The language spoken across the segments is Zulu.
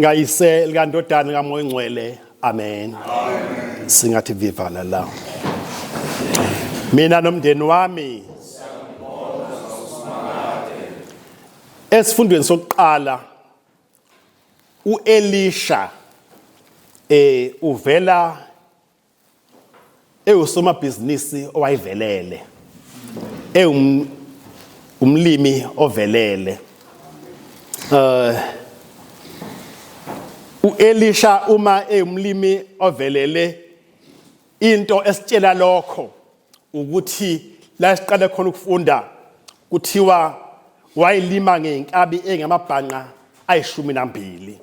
Ngayise likandodana kaMoya Ongcwele. Amen. Amen. Singathi vivala la. Mina nomndeni wami esifundweni sokuqala uElisha uvela ewusomabhizinisi owayivelele ewumlimi ovelele. uElisha uma ewumlimi ovelele, into esitshela lokho ukuthi la siqale khona ukufunda kuthiwa wayilima ngeinkabi engamabhanqa ayi-12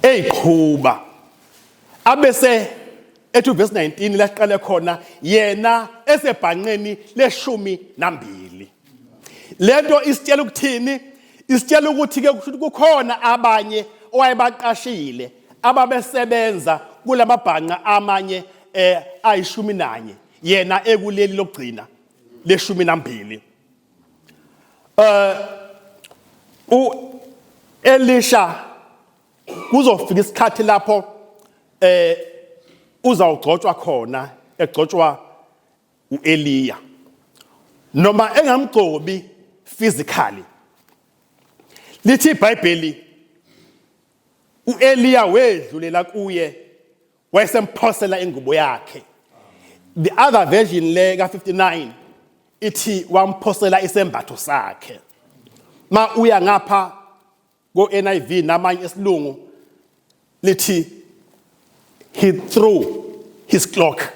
eyiqhuba, abese ethi verse 19 lasiqale khona yena esebhanqeni le-12. Lento isitshela ukuthini? Isitshela ukuthi ke kukhona abanye owayebaqashile ababesebenza kulamabhanqa amanye ayi-11, yena ekuleli lokugcina le-12. uElisha kuzofika isikhathi lapho uzawugcotshwa khona, egcotshwa uEliya, noma engamgcobi physically. Lithi iBhayibheli uEliya wedlulela kuye wayesemphosela ingubo yakhe. The other version le ka 59 ithi wamphosela isembatho sakhe. Ma uya ngapha ko NIV namanye esilungu lithi he threw his cloak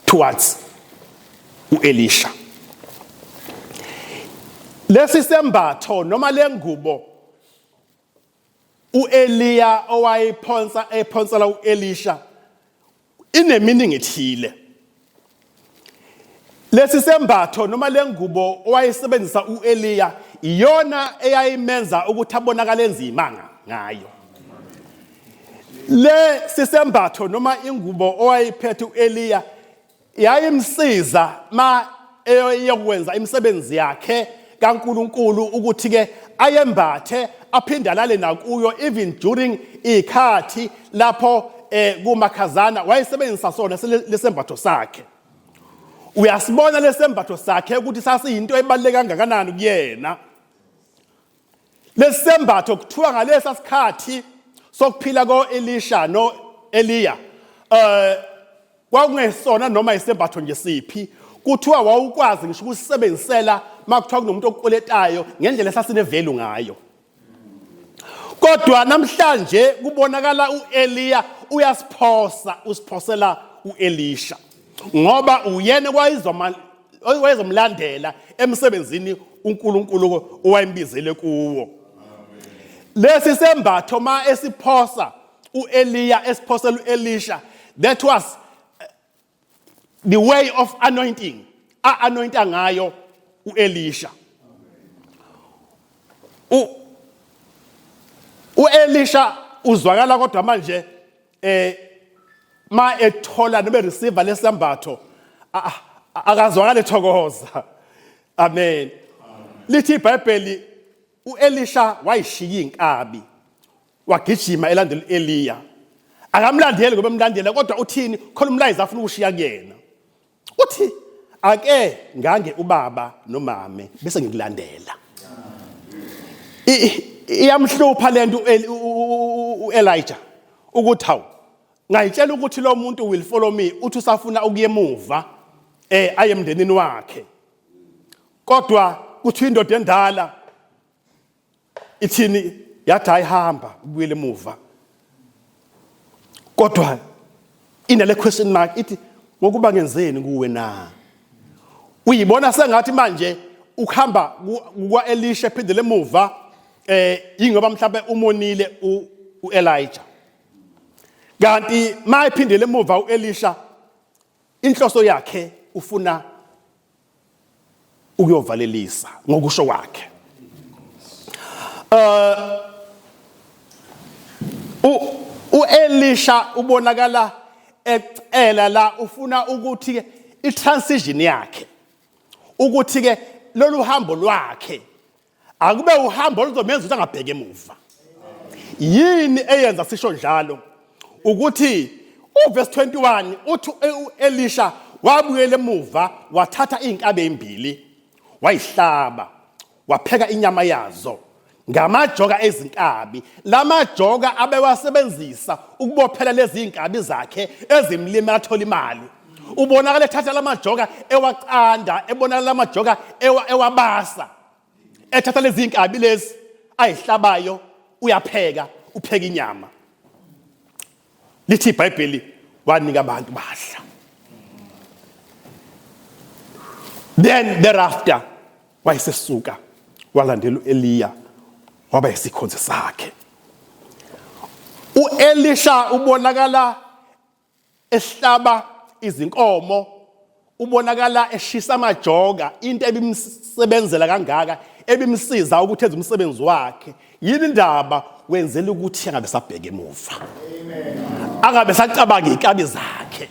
towards uElisha. Lesi sembatho noma lengubo uEliya owayiphonsa ephonsela uElisha ineminingi ethile. Lesi sembatho noma lengubo owayesebenzisa uEliya iyona eyayimenza ukuthi abonakale enzimanga ngayo. Le sisembatho noma ingubo owayiphethe uEliya yayimsiza ma eyokwenza imisebenzi yakhe kaNkuluNkulu ukuthi ke ayembathe aphinde alale nakuyo, even during ikhathi lapho kumakhazana wayesebenzisa sona lesembatho sakhe. Uyasibona lesembatho sakhe ukuthi sasiyinto ebaluleke kangakanani kuyena. Lesembatho kuthiwa ngalesa sikhathi sokuphila koElisha noEliya kwakungesona noma isembatho nje siphi. Kuthiwa wawukwazi ngisho ukusebenzisela makuthiwa kunomuntu okukweletayo ngendlela esasine value ngayo. Kodwa namhlanje kubonakala uEliya uyasiphosa, usiphosela uElisha ngoba uyena wayezomlandela emsebenzini uNkulunkulu owayembizele kuwo. Lesi sembatho ma esiphosa uEliya esiphosela uElisha, that was the way of anointing a-anointa ngayo uElisha. uElisha uzwakala kodwa manje ma ethola noma receiver lesambatho akazwakala ethokoza. Amen. Lithi iBhayibheli uElisha wayishiya inkabi wagijima elandela uEliya. Akamlandeli ngoba emlandela, kodwa uthini? Khona umlayezo afuna ukushiya kuyena. Uthi ake ngange ubaba nomame bese ngikulandela. Iyamhlupha lento uElijah ukuthi hawu, ngayitshela ukuthi lo muntu will follow me, uthi usafuna ukuyemuva aye emndenini wakhe. Kodwa kuthi indoda endala ithini? Yathi ayihamba ubuyele emuva, kodwa inale question mark ithi ngokuba ngenzeni kuwe na? Uyibona sengathi manje ukuhamba kwa-Elisha ephindele emuva ingoba mhlawumbe umonile uElijah, kanti mayephindele emuva uElisha inhloso yakhe ufuna ukuyovalelisa ngokusho kwakhe. uElisha ubonakala ecela la, ufuna ukuthi ke i-transition yakhe, ukuthi ke lolu hambo lwakhe akube uhambo oluzomenza ukuthi angabheki emuva. Yini eyenza sisho njalo? Ukuthi uverse 21 uthi uElisha wabuyela emuva, wathatha izinkabi ezimbili, wayihlaba, wapheka inyama yazo ngamajoka ezinkabi. Lamajoka abewasebenzisa ukubophela lezi zinkabi zakhe ezimlimi athola imali. Ubonakala ethatha lamajoka ewacanda, ebonakala lamajoka ewabasa, ethatha lezi zinkabi lezi ayihlabayo, uyapheka, upheka inyama. Lithi iBhayibheli wanika abantu badla. Then thereafter wayesesuka walandela uEliya, waba isikhonzi sakhe. UElisha ubonakala ehlaba izinkomo, ubonakala eshisa amajoka, into ebimsebenzela kangaka, ebimsiza ukuthi enze umsebenzi wakhe. Yini indaba? Wenzela ukuthi angabe sabheka emuva, angabe sacabanga iy'nkabi zakhe,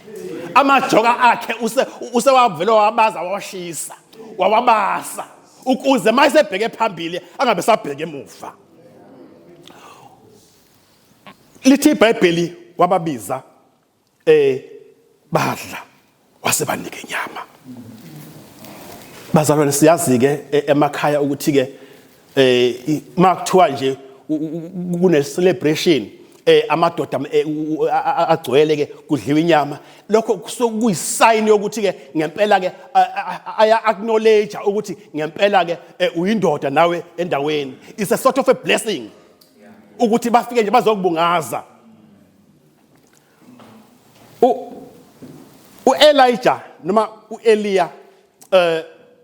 amajoka akhe usewavele wabaza, wawashisa, wawabasa, ukuze uma esebheke phambili angabe sabheka emuva. Lithi iBhayibheli wababiza, badla, wase banika inyama. Bazalwane, siyazi ke emakhaya ukuthi ke makuthiwa nje kune celebration, amadoda agcwele ke, kudliwa inyama, lokho kuyisign yokuthi ke ngempela ke aya acknowledge ukuthi ngempela ke uyindoda nawe endaweni. It's a sort of a blessing ukuthi bafike nje bazokubungaza. uElijah noma uEliya,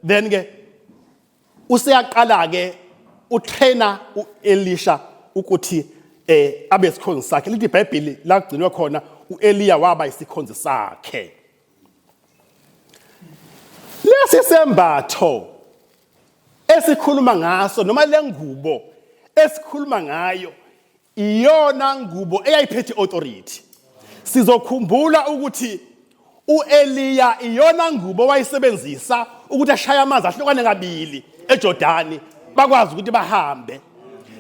then ke useyaqala ke utrainer uElisha ukuthi abe isikhonzi sakhe. Lithi iBhayibheli la kugcinwe khona uEliya waba isikhonzi sakhe. Lesi sembatho esikhuluma ngaso noma lengubo esikhuluma ngayo iyona ngubo eyayiphethe authority. Sizokhumbula ukuthi uEliya iyona ngubo wayisebenzisa ukuthi ashaye amanzi ahlukane kabili eJordani, bakwazi ukuthi bahambe.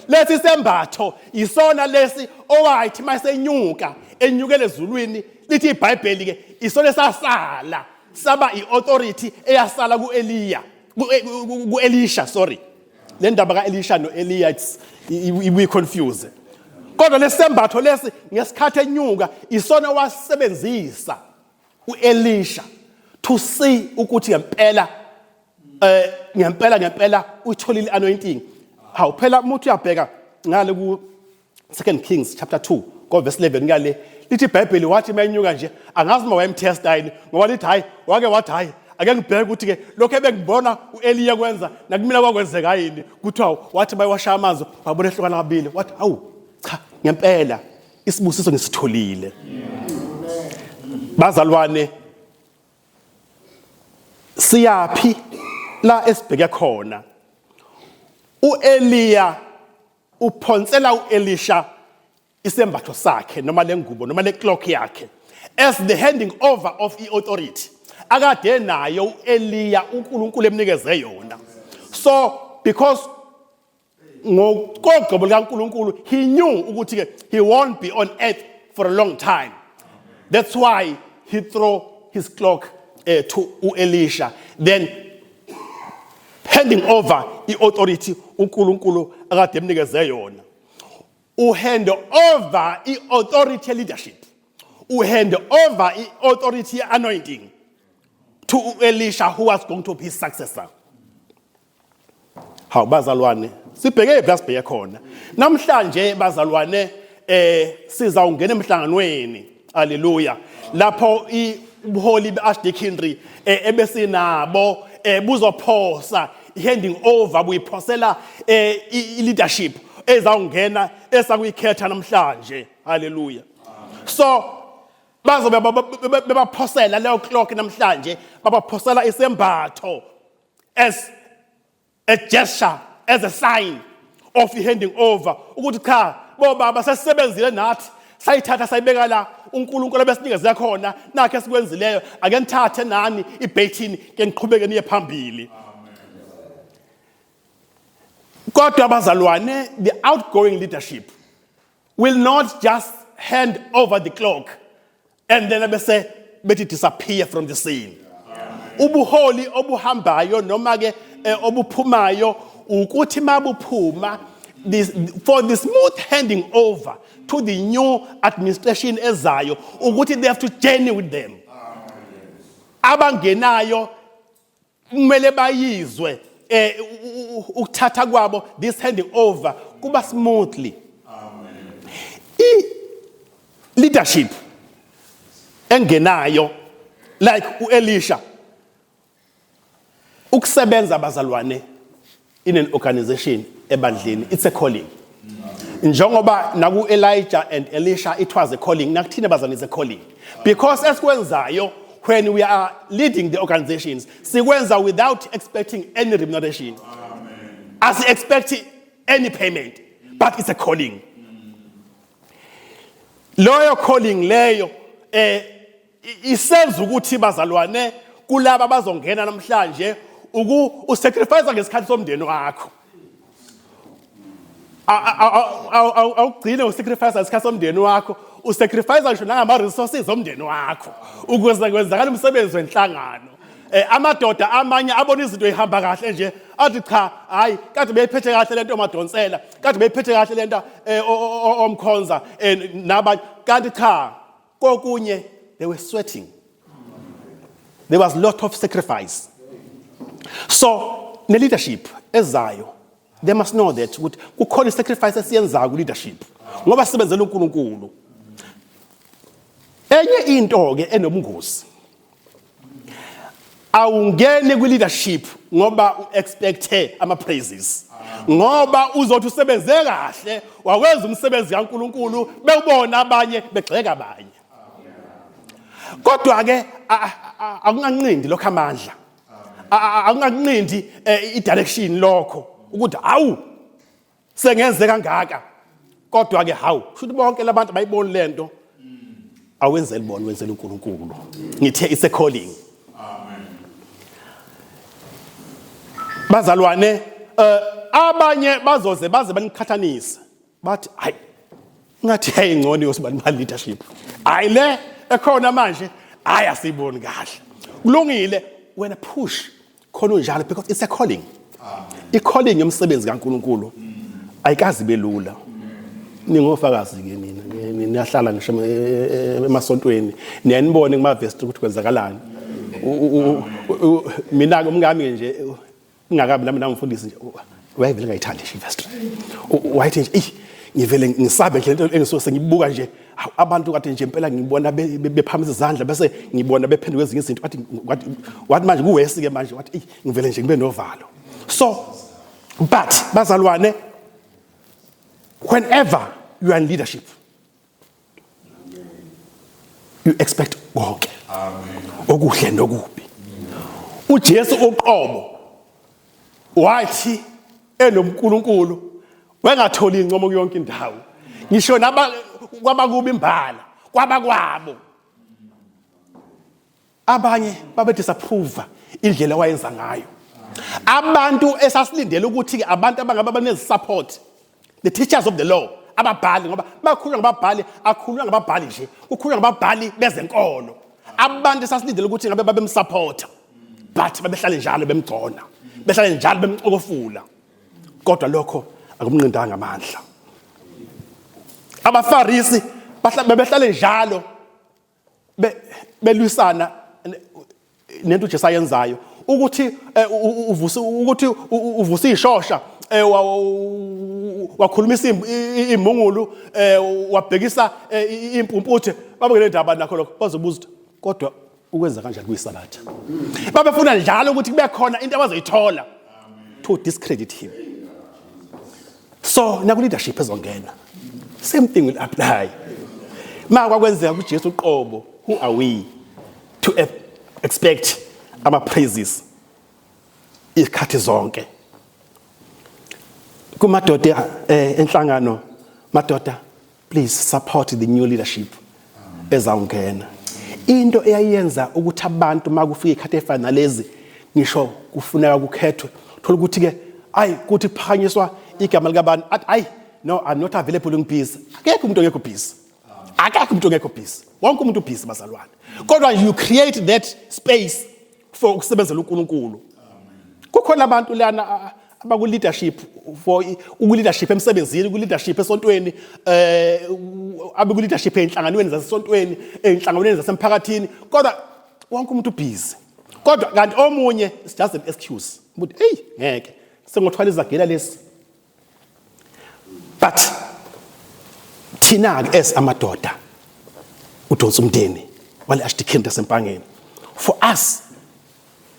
Lesi sembatho isona lesi owathi masenyuka enyukele ezulwini, lithi iBhayibheli ke isona esasala saba iauthority eyasala kuEliya, kuElisha, sorry. Le ndaba kaElisha noEliya ibuye confuse. Kodwa lesembatho lesi ngesikhathi enyuka isona wasebenzisa uElisha to see ukuthi ngempela ngempela ngempela uyitholile anointing. Hawu phela umuntu uyabheka ngale ku Second Kings chapter 2 ko verse 11 ngale, lithi iBhayibheli wathi mayinyuka nje, angazi uma wayemtesta yini, ngoba lithi hayi wake wathi hayi ake ngibheke ukuthi ke lokho ebengibona uEliya kwenza nakumina kwakwenzeka yini. Kuthiwa wathi bayiwasha amanzi, wabona ehlukana kabili, wathi hawu cha, ngempela isibusiso ngisitholile. Bazalwane, siyaphi la esibheke khona? uEliya uphonsela uElisha isembatho sakhe noma lengubo noma le cloak yakhe as the handing over of i-authority akade nayo uEliya, uNkulunkulu emnikeze yona. So because ngokogcobo likaNkulunkulu he knew ukuthi ke he won't be on earth for a long time, that's why he throw his cloak to uElisha, then handing over i-authority uNkulunkulu akade emnikeze yona. Uhand over i-authority leadership, uhand over i-authority anointing to uElisha who was going to be his successor. Hawu bazalwane, sibheke phi la sibheke khona namhlanje? Bazalwane, sizawungena emhlanganweni, haleluya, lapho ubuholi beArchdeaconry ebesinabo buzophosa handing over, buyiphosela i-leadership ezawungena esakuyikhetha namhlanje, haleluya. So bazobe bebaphosela leyo cloak namhlanje, babaphosela isembatho as a gesture, as a sign of handing over ukuthi cha bobaba, sesisebenzile nathi, sayithatha sayibeka la uNkulunkulu abesinikeze khona, nakhe esikwenzileyo, ake nithathe nani ibaton ke niqhubeke niye phambili. Kodwa abazalwane, the outgoing leadership will not just hand over the clock and then bese bethi disappear from the scene. Ubuholi obuhambayo noma ke obuphumayo ukuthi mabuphuma this, for the smooth handing over to the new administration ezayo, ukuthi they have to journey with them. Abangenayo kumele bayizwe ukuthatha kwabo, this handing over kuba smoothly. Amen. I leadership engenayo, like uElisha, ukusebenza, bazalwane, in an organization, ebandleni, it's a calling. Njengoba naku Elijah and Elisha it was a calling, nakuthina bazalwane it's a calling, because esikwenzayo when we are leading the organizations, sikwenza without expecting any remuneration, as expect any payment, but it's a calling. Loyo calling leyo isenza ukuthi, bazalwane, kulaba bazongena namhlanje, uku usacrifice ngesikhathi somndeni wakho. Awugcine usacrifice ngesikhathi somndeni wakho, usacrifice ngisho nangama resources omndeni wakho ukuze kwenzakala umsebenzi wenhlangano. Amadoda amanye abona izinto ihamba kahle nje, athi, "Cha, hayi, kade beyiphethe kahle lento madonsela, kade beyiphethe kahle lento omkhonza nabanye." Kanti cha, kokunye they were sweating, there was lot of sacrifice. So ne leadership ezayo, they must know that ukuthi kukhona isacrifice esiyenzayo ku leadership ngoba sisebenzela uNkulunkulu. Enye into ke enobungozi, awungeni kwi leadership ngoba uexpecte ama praises, ngoba uzothi usebenze kahle, wawenza umsebenzi kaNkuluNkulu, bewubona abanye begxeka abanye. Kodwa ke akunganqindi lokho amandla, akunganqindi i-direction lokho ukuthi hawu, sengenze kangaka, kodwa ke hawu, shuthi bonke labantu bayiboni lento. Awenzeli bona, wenzela uNkulunkulu. Ngithe it's a calling. Bazalwane, abanye bazoze baze baniqhathanise, bathi, "Hayi, ngathi hey, ngcono yosibani ma leadership, hayi le ekhona manje, hayi, asiyiboni kahle." Kulungile, wena push khona unjalo, because it's a calling. I-calling yomsebenzi kaNkuluNkulu ayikazi belula. Ningofakazi ke nina, niyahlala ngisho emasontweni, niyanibone kumavesti ukuthi kwenzakalani. Mina ke umngami nje, ngingakabi nami nangifundisi nje, wayevele ngayithandi nje ivestry. Wayethi nje, "Eyi, ngivele ngisabe nje lento engisuke sengibuka nje. Hawu, abantu kade nje impela ngibona bephakamisa izandla, bese ngibona bephenduka ezinye izinto." Wathi manje kuwesi ke manje, wathi, "Eyi, ngivele nje ngibe novalo." So but bazalwane, whenever you are in leadership, you expect konke, okuhle nokubi. uJesu uqobo wathi enoMkulunkulu wengatholi incomo kuyonke indawo, ngisho naba kwabakubi imbala kwabakwabo. Abanye babe disapprove indlela wayenza ngayo. Abantu esasilindele ukuthi ke abantu abangabe banezi support, the teachers of the law, ababhali, ngoba bakhulunywa ngababhali, akhulunywa ngababhali nje, kukhulunywa ngababhali bezenkolo. Abantu esasilindele ukuthi ngabe babemsupporta, but babehlale njalo bemgcona, behlale njalo bemcokofula, kodwa lokho akumnqindanga amandla. AbaFarisi bebehlale njalo belwisana nento uJesu ayenzayo, ukuthi uvuse, ukuthi uvuse ishosha, wakhulumisa imungulu, wabhekisa impumputhe. Babekele ndaba nakho lokho, bazobuza ukuthi kodwa ukwenza kanjani kuyisabatha. Babefuna njalo ukuthi kube khona into abazoyithola to discredit him. So naku leadership ezongena, same thing will apply. Ma kwakwenzeka kuJesu uqobo, who are we to expect ama praises isikhathi zonke? Kumadoda enhlangano, madoda, please support the new leadership ezawungena. Into eyayenza ukuthi abantu makufika ikhathi efana nalezi, ngisho kufuneka kukhethwe, thola ukuthi ke ayi, kuthi kuphakanyiswa igama likabani, athi ayi. No, I'm not available, ngibusy. Akekho umuntu ongekho busy, akekho umuntu ongekho busy, wonke umuntu ubusy, bazalwane. Kodwa you create that space for ukusebenzela uNkulunkulu. Kukhona abantu lana abaku leadership, for uku leadership emsebenzini, ku leadership esontweni, abeku leadership einhlanganweni zasesontweni, einhlanganweni zasemphakathini, kodwa wonke umuntu busy. Kodwa kanti omunye is just an excuse ukuthi, "Hey, ngeke sengothwala izagila lesi." But thina ke as amadoda, udonsa umndeni wale archdeacon yaseMpangeni, for us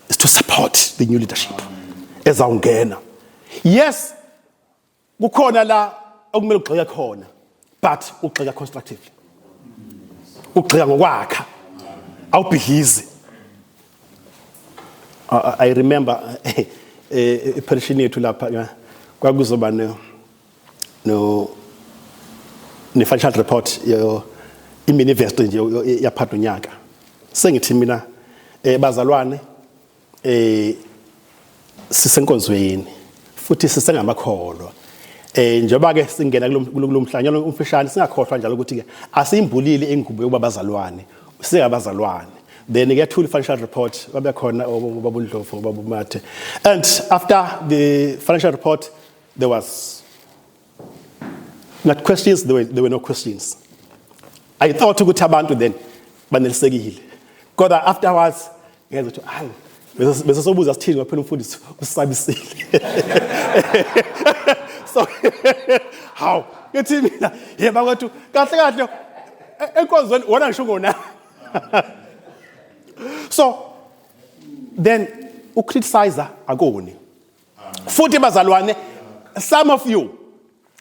is to support the new leadership ezawungena. Yes, kukhona la okumele ugxeke khona, but ugxeka constructively, ugxeka ngokwakha, awubhidlizi. I remember eparishini yethu lapha kwakuzoba no ne financial report yo imanifesto nje yaphatha unyaka. Sengithi mina, bazalwane, sisenkonzweni futhi sisengamakholwa. Njengoba ke singena kulo mhlangano umfishane, singakhohlwa njalo ukuthi ke asiyimbulile ingubo yokuba bazalwane, singabazalwane. Then kuyethula financial report, babe khona obaba uNdlovu, obaba uMathe, and after the financial report there was not questions, there were no questions. I thought ukuthi abantu then banelisekile, kodwa afterwards ngezwe ukuthi, hayi, bese sobuza sithini ngoba phela umfundisi usabisile. So how ngithi mina, yeba kwethu, kahle kahle enkonzweni wona ngisho ngona. So then ucriticize akoni futhi. Bazalwane, some of you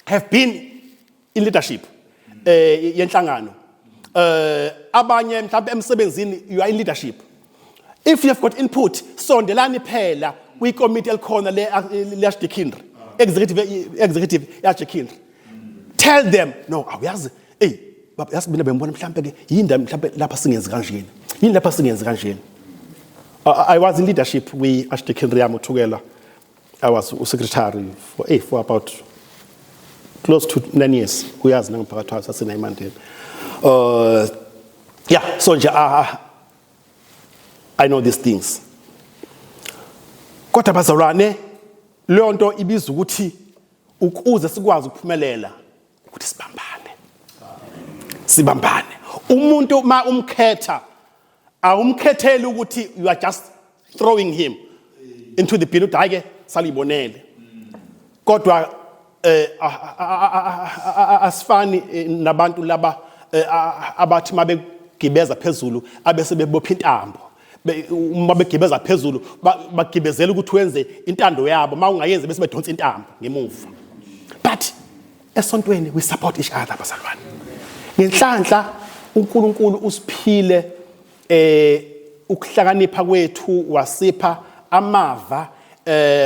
have been in leadership yenhlangano, abanye mhlawumbe emsebenzini you are in leadership. If you have got input, sondelani phela kwikomiti elikhona le archdeaconry, executive archdeaconry. Tell them, "No, awuyazi, hey baba, yazi mina bengibona mhlawumbe ke yini mhlawumbe lapha singenzi kanjeni, yini lapha singenzi kanjeni." I was in leadership kwi archdeaconry yami uThukela. I was usecretary for about close to 9 years. Uyazi nangiphakathi kwaso sasinayimandeni. Yeah, so nje I know these things. Kodwa bazalwane, leyo nto ibiza ukuthi ukuze sikwazi ukuphumelela ukuthi sibambane, sibambane. Umuntu ma umkhetha, awumkhetheli ukuthi you are just throwing him into the bin, uthi, "Hayi ke, salibonele." Kodwa asifani nabantu laba abathi mabegibeza phezulu abese bebopha intambo. Uma begibeza phezulu, bagibezela ukuthi wenze intando yabo, uma ungayenzi bese bedonsa intambo ngemuva. But esontweni we support each other, bazalwane. Ngenhlanhla uNkulunkulu usiphile ukuhlakanipha kwethu, wasipha amava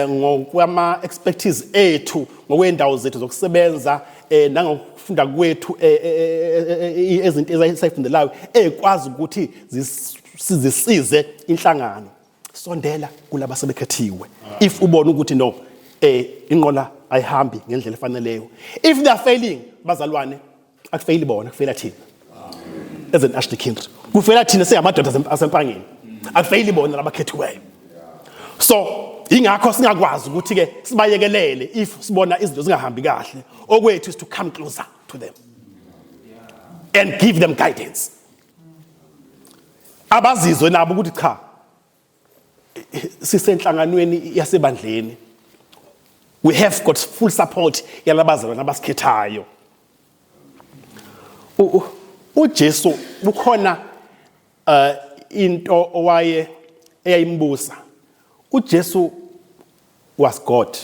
ngokwama expertise ethu, ngokwendawo zethu zokusebenza, nangokufunda kwethu, ezinto esayifundelayo ekwazi ukuthi sizisize inhlangano. Sondela kulaba sebekhethiwe if ubona ukuthi no, inqola ayihambi ngendlela efaneleyo. If they are failing, bazalwane, akufeyili bona, kufeyila thina as an archdeaconry, kufeyila thina singamadoda aseMpangeni, akufeyili bona labakhethiweyo. So ingakho singakwazi ukuthi ke sibayekelele if sibona izinto zingahambi kahle. Okwethu is to come closer to them and give them guidance, abazizwe nabo ukuthi cha, sisenhlanganweni yasebandleni, we have got full support yalabazalwane abasikhethayo. UJesu bukhona into owaye eyayimbusa. uJesu was God,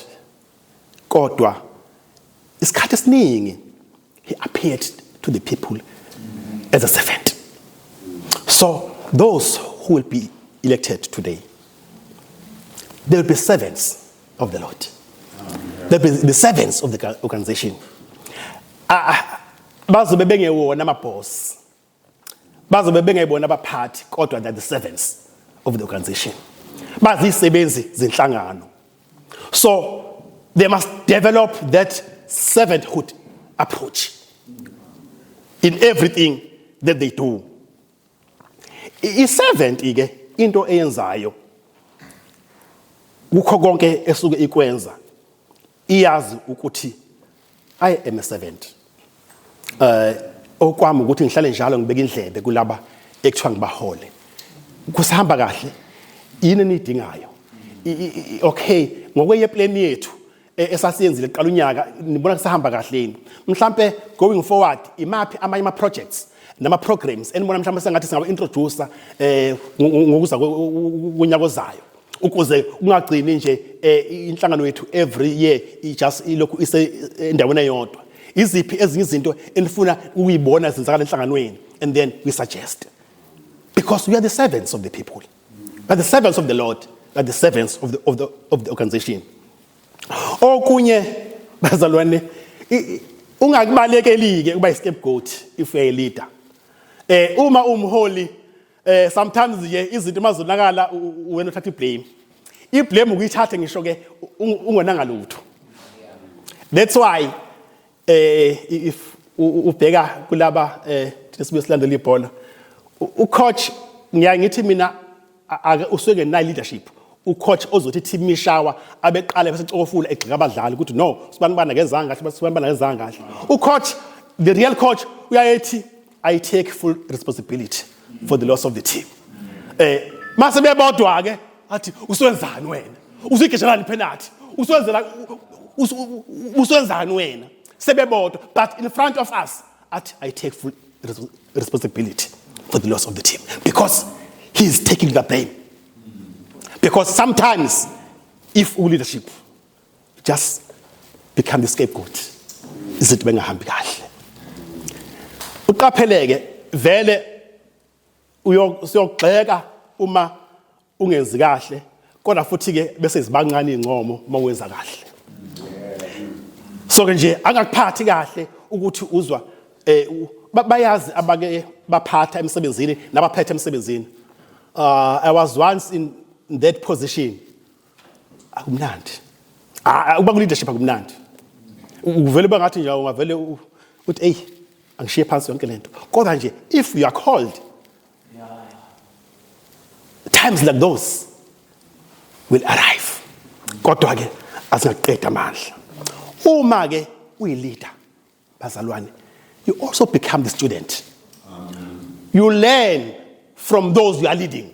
kodwa isikhathi esiningi he appeared to the people as a servant. So those who will be elected today, they will be servants of the Lord, they'll be the servants of the organization. Ah, bazobe bengewona amaboss, bazobe bengebona abaphathi, kodwa they're the servants of the organization, bazisebenzi zenhlangano. So they must develop that servanthood. approach in everything that they do. I-servant ke into eyenzayo kukho konke esuke ikwenza, iyazi ukuthi I am a servant. Okwami ukuthi ngihlale njalo ngibeka indlebe kulaba ekuthiwa ngibahole. Kusahamba kahle, yini enidingayo? Okay, ngokweye plan yethu esasiyenzile kuqala unyaka, nibona kusahamba kahle yini? Mhlambe going forward, imaphi amanye ama projects nama programs enibona mhlawumbe sengathi singawa introduce ngokuza kunyaka ozayo, ukuze kungagcini nje inhlangano yethu every year just ilokhu ise endaweni eyodwa? Iziphi ezinye izinto enifuna ukuyibona zenzakala enhlanganweni? And then we suggest, because we are the servants of the people, we are the servants of the Lord, we are the servants of the organization. Okunye bazalwane, ungakubalekeli ke ukuba i-scapegoat if you are a leader. Uma umholi, sometimes nje izinto mazonakala, wena uthatha iblame. Iblame ukuyithathe ngisho ke ungonanga lutho. That's why if ubheka kulaba thina sibuye silandela ibhola, ucoach, ngiyaye ngithi mina usuke nayo leadership ucoach ozothi team ishawa, abeqala bese cokofula egxeka abadlali ukuthi no, sibani bani akezanga kahle, sibani bani akezanga kahle. Ucoach, the real coach, uyayethi, "I take full responsibility for the loss of the team." Mase bebodwa ke athi, "Uswenzani wena? Usuyigeshelani penalty? Uswenzela uswenzani wena?" Sebebodwa, but in front of us athi, "I take full responsibility for the loss of the team," because he is taking the blame. Because sometimes if leadership just become the scapegoat, izinto bengahambi kahle. Uqapheleke vele uyokugxeka uma ungenzi kahle, kodwa futhi ke bese zibancane incomo uma wenza kahle. So ke nje angakuphathi kahle ukuthi uzwa bayazi abake baphatha emsebenzini nabaphethe emsebenzini. I was once in that position. Akumnandi. Ah, ukuba ku leadership akumnandi. Uvele bangathi nje ungavele uthi, "Hey, angishiye phansi yonke lento." Kodwa nje if you are called, times like those will arrive. Kodwa ke asingaqeda amandla. Uma ke uyi-leader bazalwane, you also become the student. You learn from those you are leading,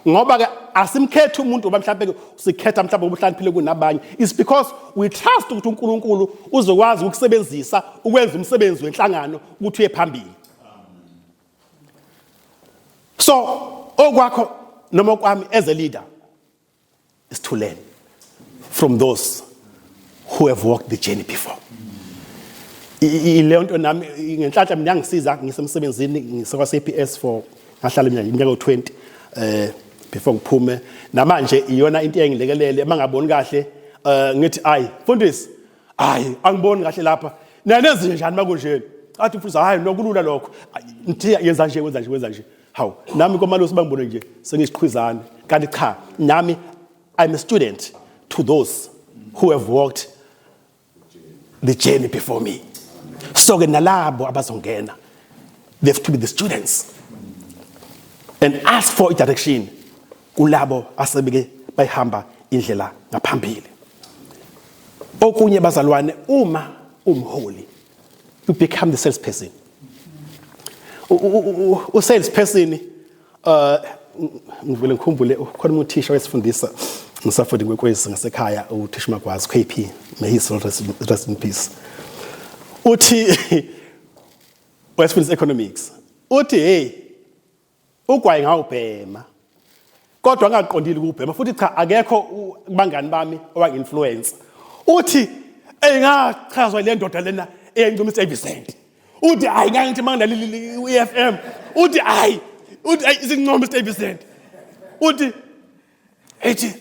ngoba ke asimkhethi umuntu ngoba mhlawumbe ke sikhetha mhlawumbe ubuhlakaniphile kunabanye. It's because we trust ukuthi uNkulunkulu uzokwazi ukusebenzisa ukwenza umsebenzi wenhlangano ukuthi uye phambili. So okwakho noma okwami as a leader is to learn from those who have walked the journey before. Leyo nto nami ngenhlanhla mina yangisiza ngisemsebenzini, ngisekwa CPS for ngahlala mina iminyaka u20 before ngiphume. Namanje iyona into engilekelele mangaboni kahle, ngithi, "Ayi mfundisi, hayi, angiboni kahle lapha, nenze njani makunjeni?" Athi mfundisi, "Hayi, nokulula lokho." Ayi, ngithi yenza nje, wenza nje, wenza nje. Hawu, nami komalusi bangibone nje sengisiqhwizane, kanti cha, nami I'm a student to those who have walked the journey before me. So ke nalabo abazongena, they have to be the students and ask for direction kulabo asebeke bayihamba indlela ngaphambili. Okunye bazalwane, uma umholi, you become the salesperson. U salesperson, ngivele ngikhumbule khona uthisha wesifundisa ngisafunda iNkwenkwezi ngasekhaya, uthisha Magwazi KP, may his soul rest in peace. Uthi wesifundisa economics, uthi, "Hey, ugwayi ngawubhema kodwa angaqondile ukubhema futhi. Cha, akekho kubangani bami owangi-influence." Uthi, "Engachazwa le ndoda lena eyayincoma iStuyvesant." Uthi, "Hayi, ngangithi mangilaleli i-FM." Uthi, "Hayi," uthi, "hayi, isincoma iStuyvesant." Uthi ethi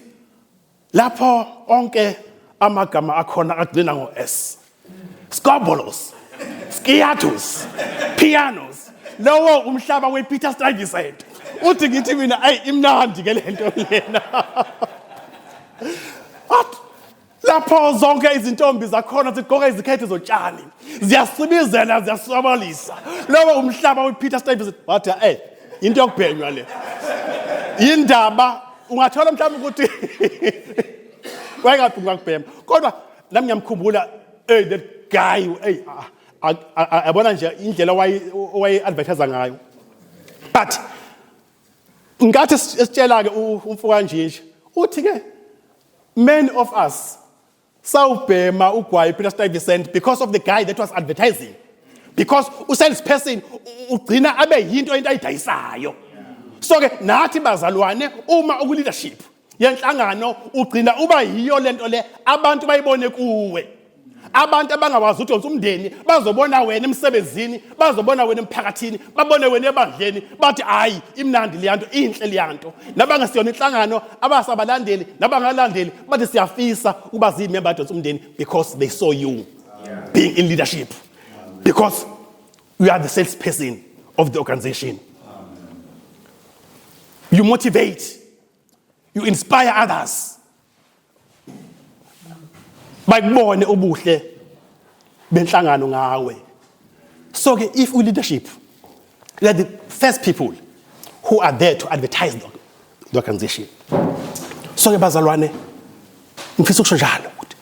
lapho onke amagama akhona agcina ngo-S, Scobolos, Skiatus, Pianos, lowo umhlaba wePeter Stuyvesant. Uthi, "Ngithi mina, ayi, imnandi ke lento lena." Athi Lapho zonke izintombi zakhona zigqoka izikhethe zotshani, ziyasibizela, ziyasabalisa. Lowo umhlaba uPeter Stuyvesant wathi, into yokubhenywa le. Indaba ungathola mhlawumbe ukuthi wayengaphi ngakubhema. Kodwa nami ngiyamkhumbula, hey, that guy, hey, yabona nje indlela owaye advertise ngayo. But ngathi esitshela ke umfo kaNjinji uthi ke many of us sawubhema ugwayi Peter Stuyvesant because of the guy that was advertising, because u-salesperson ugcina abe yinto into ayidayisayo. So ke nathi bazalwane, uma uku leadership yenhlangano, ugcina uba yiyo lento le abantu bayibone kuwe. Abantu abangawazi udonsa umndeni bazobona wena emsebenzini, bazobona wena emphakathini, babone wena ebandleni, bathi, "Hayi, imnandi leyanto, inhle leyanto." Nabangesiyona inhlangano, abasabalandeli nabangalandeli, bathi, "Siyafisa ukuba ziyimember yadonsa umndeni," because they saw you being in leadership, because you are the salesperson of the organization. You motivate, you inspire others, bakubone ubuhle benhlangano ngawe. So ke if u leadership, you are the first people who are there to advertise the organization. So ke bazalwane, ngifisa ukusho njalo ukuthi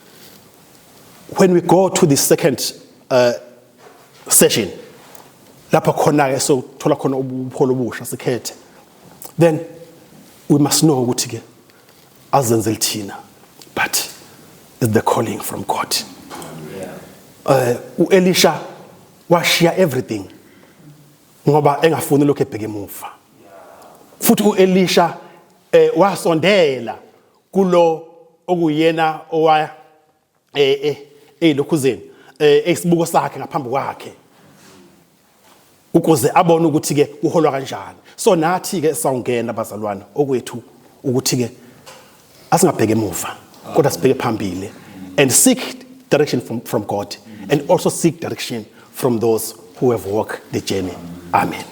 when we go to the second session, lapho khona ke sothola khona ubuholo obusha, sikhethe, then we must know ukuthi ke azenzeli thina, but it's the calling from God. uElisha washiya everything ngoba engafuni lokho ebheke emuva. Futhi uElisha wasondela kulo okuyena owa eyilokhuzeni esibuko sakhe ngaphambi kwakhe ukuze abone ukuthi ke kuholwa kanjani. So nathi ke sawungena bazalwane, okwethu ukuthi ke asingabheke emuva kodwa sibheke phambili and seek direction from God and also seek direction from those who have walked the journey. Amen.